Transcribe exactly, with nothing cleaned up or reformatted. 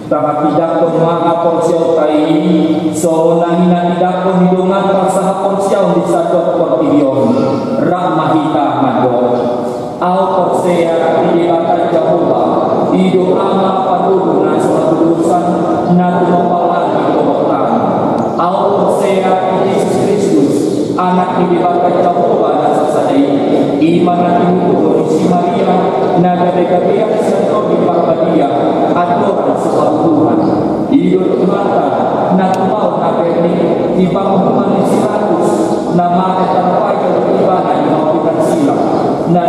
Tahatindangkon ma haporseaonta i, songon na hinatindangkon ni donganta sahaporseaon di sandok portibi on. Rap ma hita mandok: Ahu porsea di Debata Jahowa, i do Ama pardodo na so hatudosan, na tumompa langit dohot tano. Ahu porsea di Jesus Kristus, Anak ni Debata Jahowa na sasada i, i ma na tinubuhon ni si Maria, na gabe-gabean sian Tondi Parbadia, andorang so habubuhan. I do Tuhanta, na tumau na berni, di panguhuman ni si Pilatus, na mate tarpajal do Ibana di hau pinarsilang, na